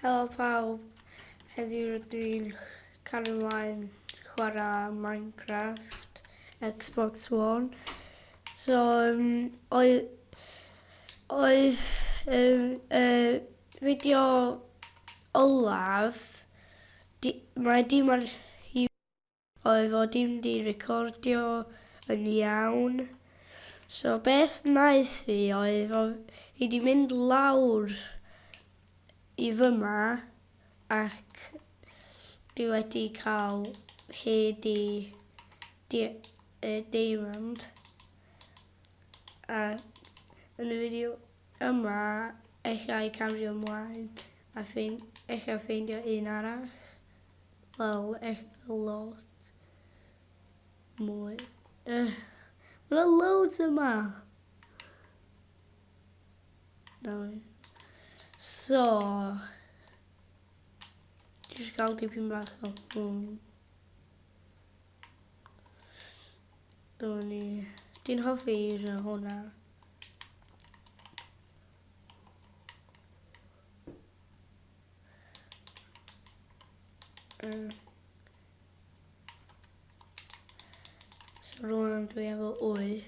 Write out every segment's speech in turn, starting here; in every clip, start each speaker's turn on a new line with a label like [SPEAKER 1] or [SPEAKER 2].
[SPEAKER 1] Helo pawb, heddiw rydw i'n cario ymlaen chwarae Minecraft Xbox One. So, um, oedd, oedd um, uh, fideo olaf, di, mae dim ar Oedd o dim di recordio yn iawn. So beth wnaeth fi oedd o fi di mynd lawr i fyma ac dwi wedi cael hyd i di, uh, diamond. A yn y fideo yma ella i cario ymlaen a ffein, ella ffeindio un arall. Wel, ech lot mwy. Uh, Mae yna loads yma. No. So, jyst gael dipyn bach o hwn. Dyma ni. Dwi'n hoffi eisiau hwnna. Mm. So rwan dwi efo 8.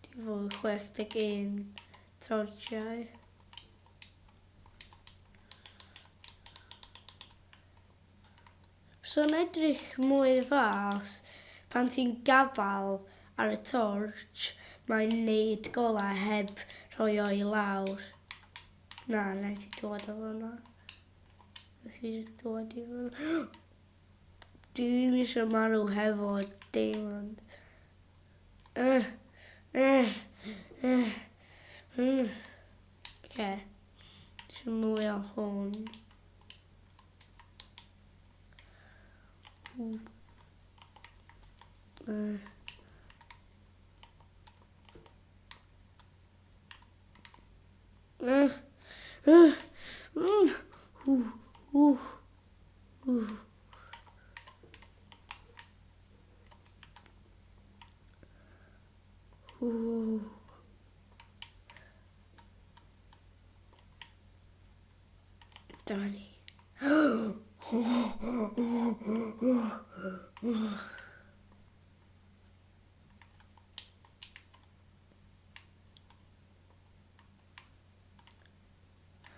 [SPEAKER 1] Dwi efo 61 torchiau. So'n edrych mwy fas pan ti'n gafael ar y torch, mae'n neud golau heb rhoi o i lawr. Na, na ti dod o fyna. Nath fi just dod i fyna. Dwi ddim eisiau marw hefo diamond. Uh, uh, uh, mm. Okay. Eisiau mwy o hwn. Dyma ni.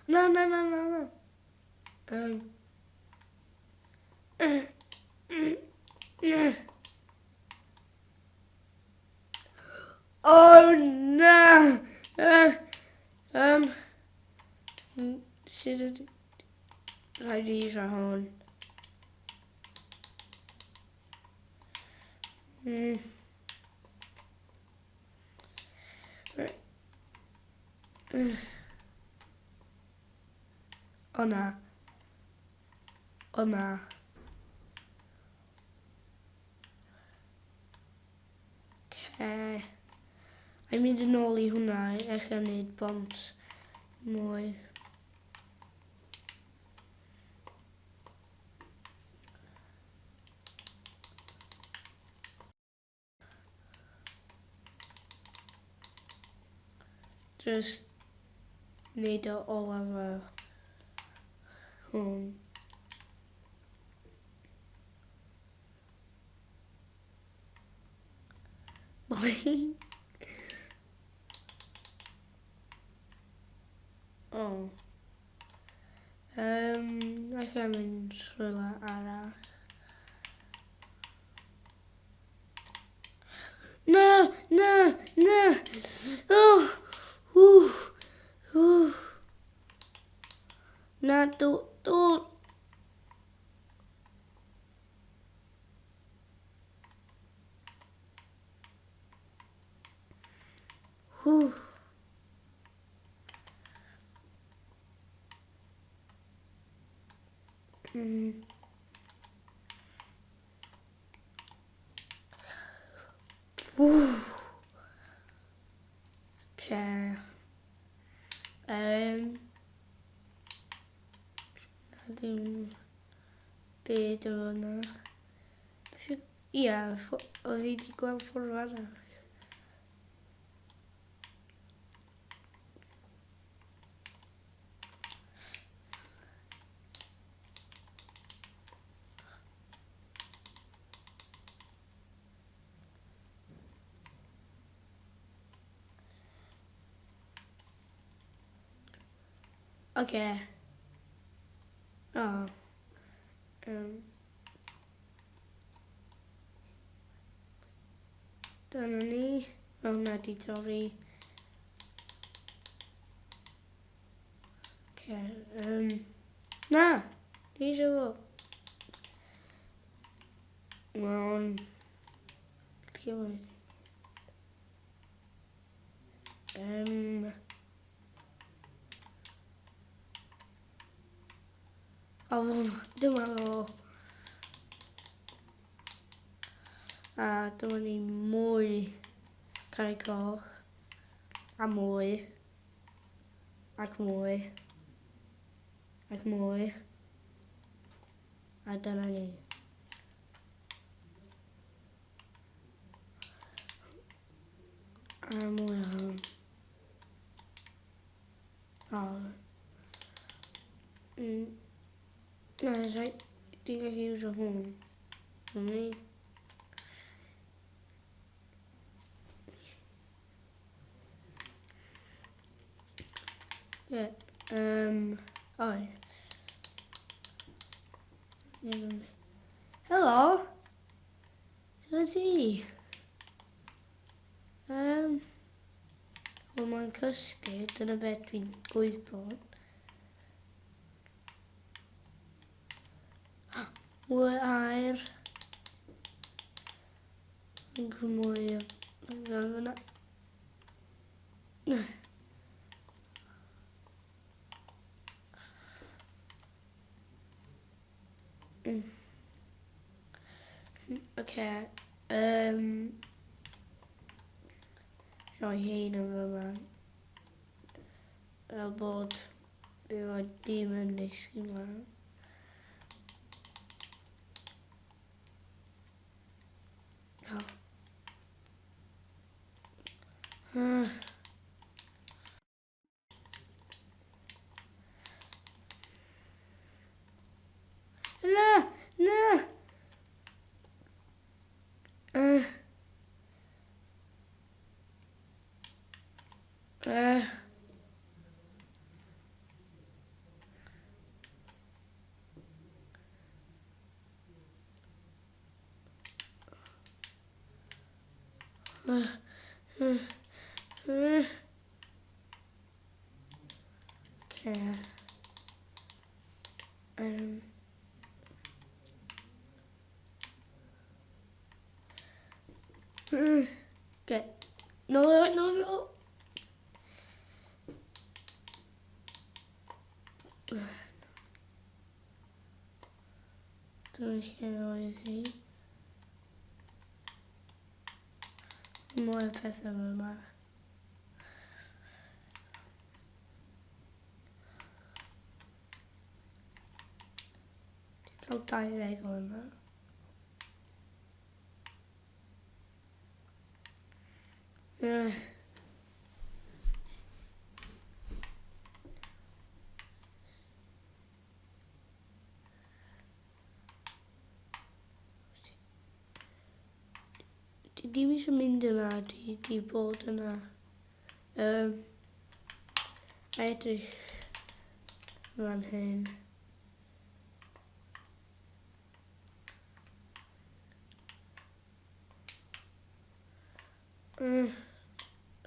[SPEAKER 1] Na, na, na, na, na. Um. Oh, na! Uh, um. Sut ydy... Rhaid i eisiau hwn. Mm. O na. O na. Okay. Mae'n mynd yn ôl i hwnna, eich wneud bont mwy. Just wneud o olaf y hwn. Boing. Oh. Um, I mynd rhywle arall. Na, na, na. Oh, ww, ww. Na, do, do. Ww. Mm. Ww. Okay. Um, na dim byd o hwnna. Ia, oedd fi wedi gweld ffordd arall. Oce. O. Dyna ni. Mae hwnna di torri. Oce. Na! Ni eisiau fo. Mae o'n... Lle oedd? O, dyma fo. A dyma ni mwy carreg coch. A mwy. Ac mwy. Ac mwy. A dyna ni. A mwy o hwn. O. Na, rhaid... Dwi'n gallu iwsio hwn. Hwn ni. Ie. O. Helo! Sut wyt ti? Wel, mae'n cysgu, dyna beth dwi'n gwybod. Mwy aer. Yn mwy o... Fyna. Oce. Rhoi hein yn fyma. Fel bod fi fod dim yn disgyn lan. Cael. Na! Na! Okay. Okay. No, no, no. Dyna lle oedd hi. Mwy o pethau yma. Dwi'n cael 20 o yna. Dwi ddim eisiau mynd yna, dwi di bod yna. A edrych fan hyn.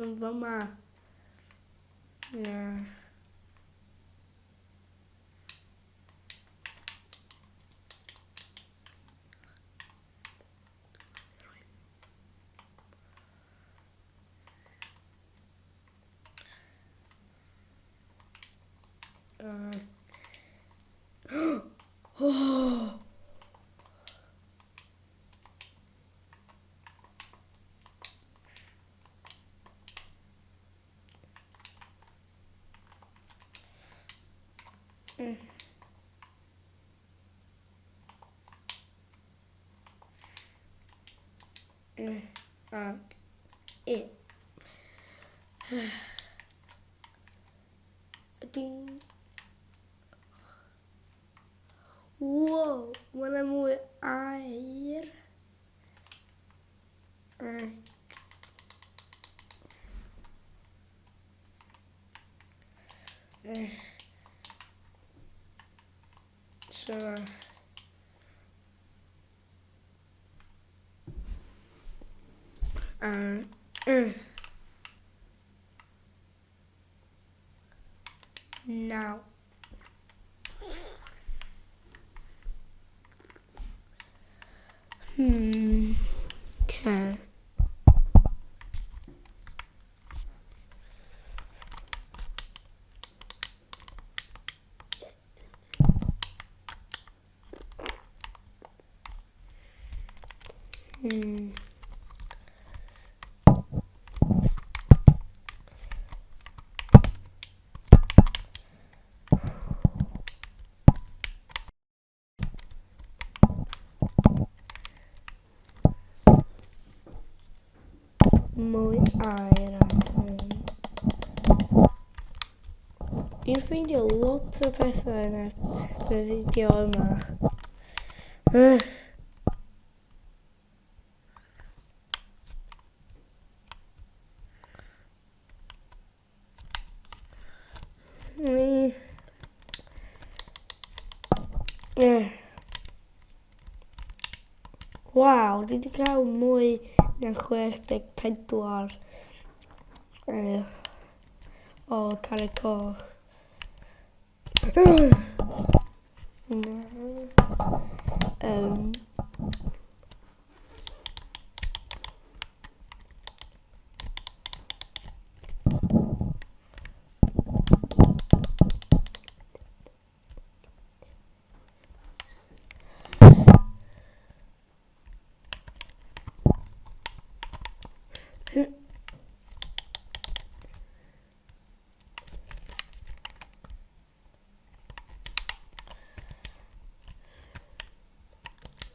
[SPEAKER 1] Yn fama. Na. Oh. Ac e. Ding. Wow, mae yna mwy air. Ac... Dyma. A, Naw. Okay. Mwy aer ar hwn. Dwi'n ffeindio lot o pethau yn y, yn y fideo yma. Waw, dwi wedi cael mwy na 64 o carreg coch. Na.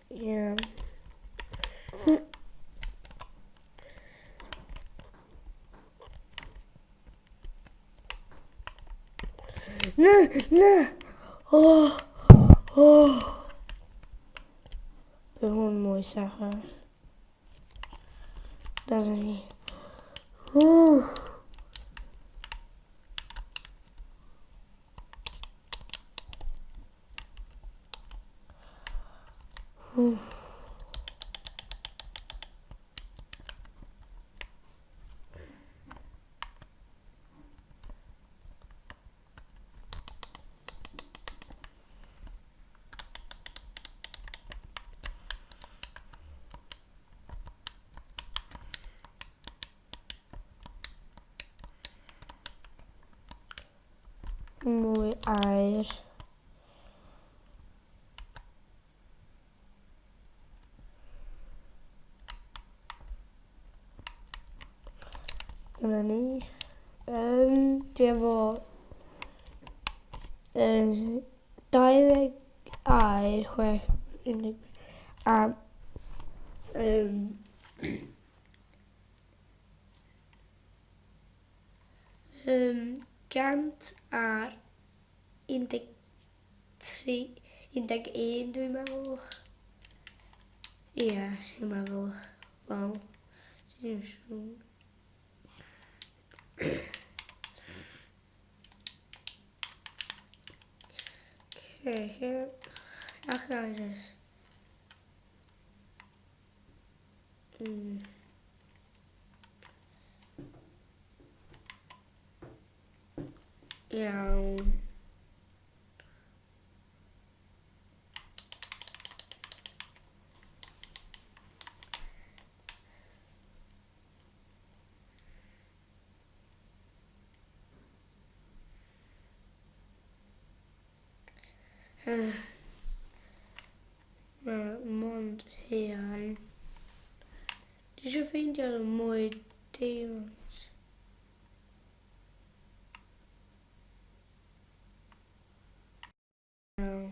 [SPEAKER 1] Yeah. Na, na. Oh, oh. Bydd hwn mwy saffach. Dyna ni. Ww. Ww. Mwy aer. Dyna ni. Dwi efo 20 air, 6, 1, a 113, 11 dwi'n meddwl. Ie, yeah, dwi'n meddwl. Wel, dwi ddim siŵr. Okay, lle... Allai just... Iawn. Mae mond haearn. Dwi eisiau ffeindio mwy diamonds. No.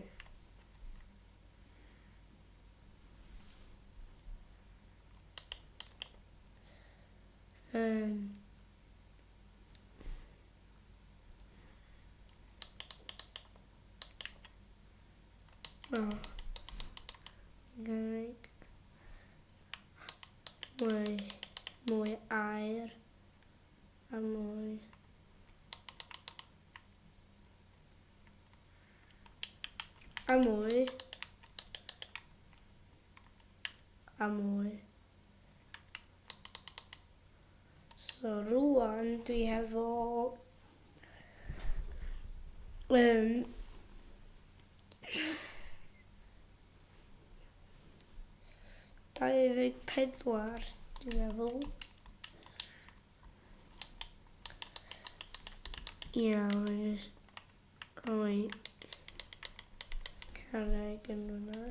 [SPEAKER 1] Oh. Garrick. Mwy, mwy aer a mwy. A mwy. A mwy. So rwan dwi hefo 24, dwi'n meddwl. Iawn, rhoi carreg yn hwnna.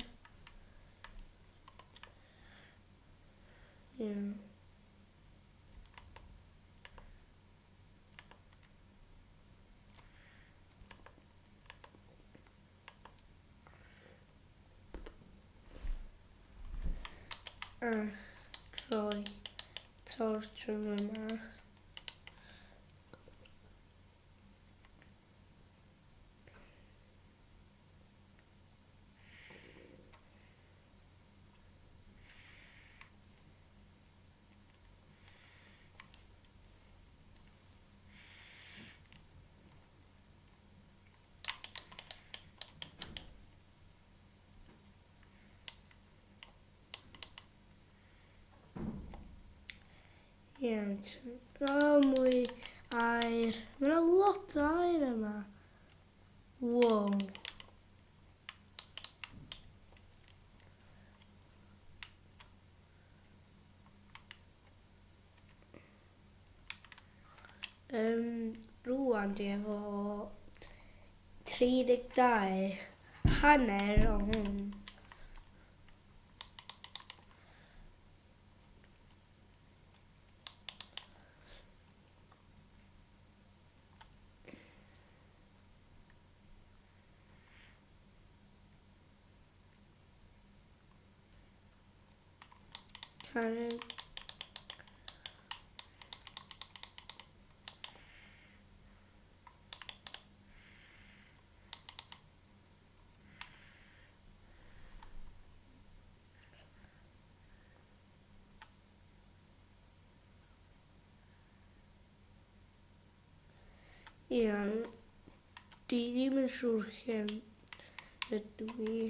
[SPEAKER 1] Iawn. A rhoi torch yn yma. Iawn. O, mwy aer. Mae yna lot o aer yma. Wow. Rwan dwi efo 32 hanner o hwn. Carreg. Iawn. Dwi ddim yn siŵr lle ydw i.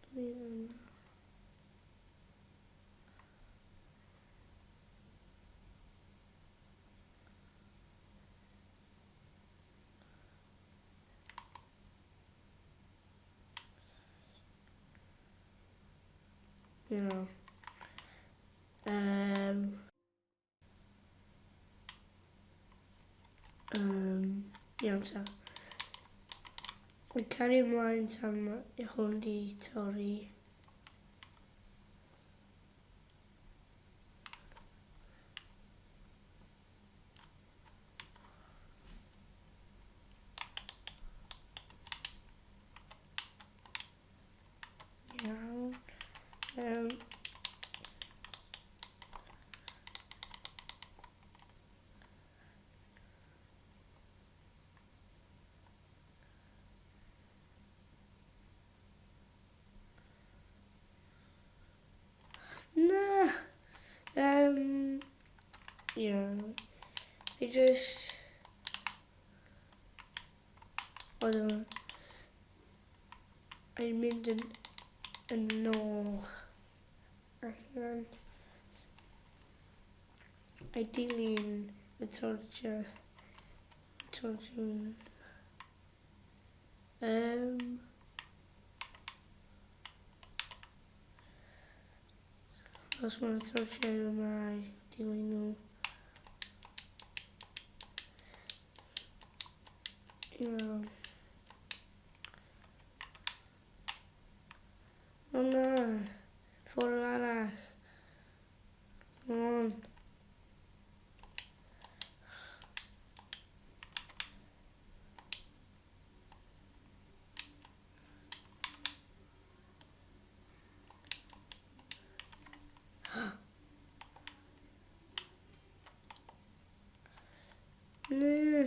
[SPEAKER 1] Dwi yma. Iawn. Iawn ta. Dwi'n cario ymlaen tan mae hwn di torri. Iawn. Na. Iawn. Fi just... Oedd yn... Mae'n mynd yn ôl allan. A'i dilyn y torture. Torture. Os mae'n torture yma, dilyn nhw. Iawn. O na, ffordd arall. Come on. Na.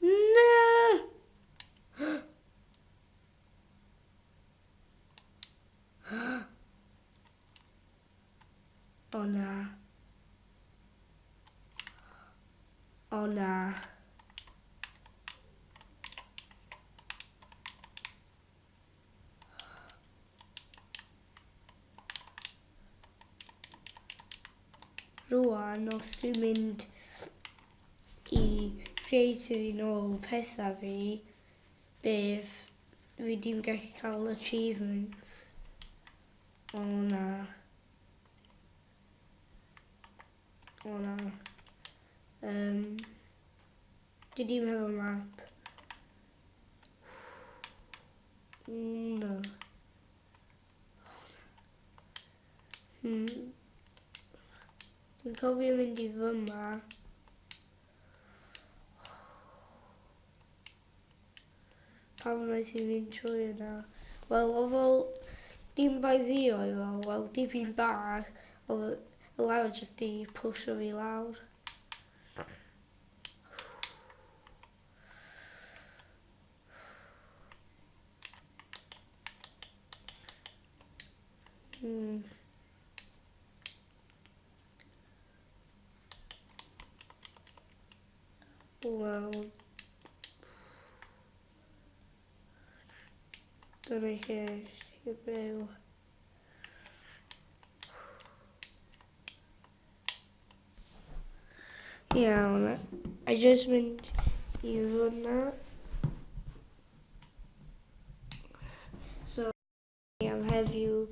[SPEAKER 1] Na! O na. O na. Rwan, os dwi'n mynd i creative i nôl pethau fi, bydd fi dim gallu cael achievements. O na. O na. Dwi dim hefo map. No. Dwi'n cofio mynd i fyma. Pam wnaeth i fynd trwy yna? Wel, oedd o dim bai fi oedd o. Wel, dipyn bach. Oedd y lawr jyst di pwsio fi lawr. Wel, dyna lle i byw. Iawn, a jyst mynd i fyna. So, am heddiw.